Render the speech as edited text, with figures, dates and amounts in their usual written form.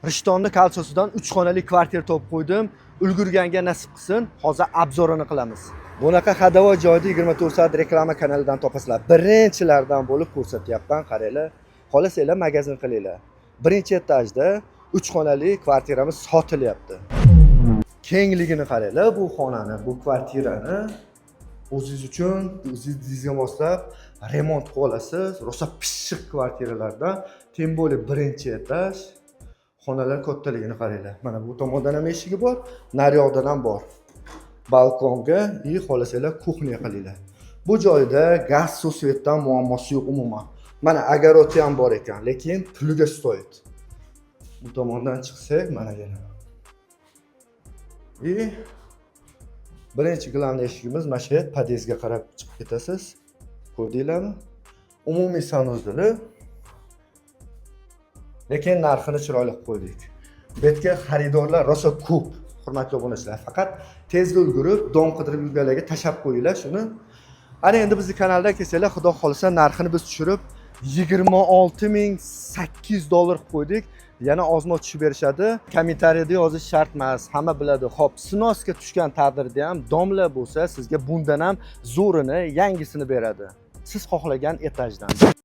Rishtonni кольцо sidan 3 xonali kvartira topib qo'ydim. Ulgurganga nasib qilsin. Hozir обзор ini qilamiz. Bunaqa ходовой joyda 24 soat reklama kanalidan topasizlar. Birinchilardan bo'lib ko'rsatyapman, qaranglar. Xohlasanglar, magazin qilinglar. Birinchi etajda 3 xonali kvartiramiz sotilyapti. Kengligini qaranglar bu xonani, bu kvartirani. O'zingiz uchun, o'zingizga moslab remont qilib olasiz. Rosa pishiq kvartiralardan, тем более birinchi etaj. Xonalar kattaligini qaranglar. Mana bu tomondan ham eshigi bor, naryoqdan ham bor. Balkonga и xohlasanglar, кухня qilinglar. Bu joyda gaz, suv, свет dan muammosi yo'q umuman. Mana огород i ham bor ekan, lekin puliga стоит. Bu tomondan chiqsak, mana yana. И birinchi главный eshigimiz mana shu yer, podyezdga qarab chiqib ketasiz. Ko'rdinglarmi? Umumiy санузел i. Lekin narxini chiroyli qilib qo'ydik. Bu yerga xaridorlar rosa ko'p, hurmatli obunachilar. Faqat tez ulgurib, дом qidirib yurganlarga tashlab qo'yinglar shuni. Ana endi bizni kanalda kelsanglar, Xudo xohlasa, narxini biz tushirib 26 800 dollar qilib qo'ydik. Yana ozmoq tushib berishadi. Kommentariyada yozish shart emas, hamma biladi. Xo'p, снос ga tushgan taqdirda ham domla bo'lsa, sizga bundan ham zo'rini, yangisini beradi. Siz xohlagan etajdan.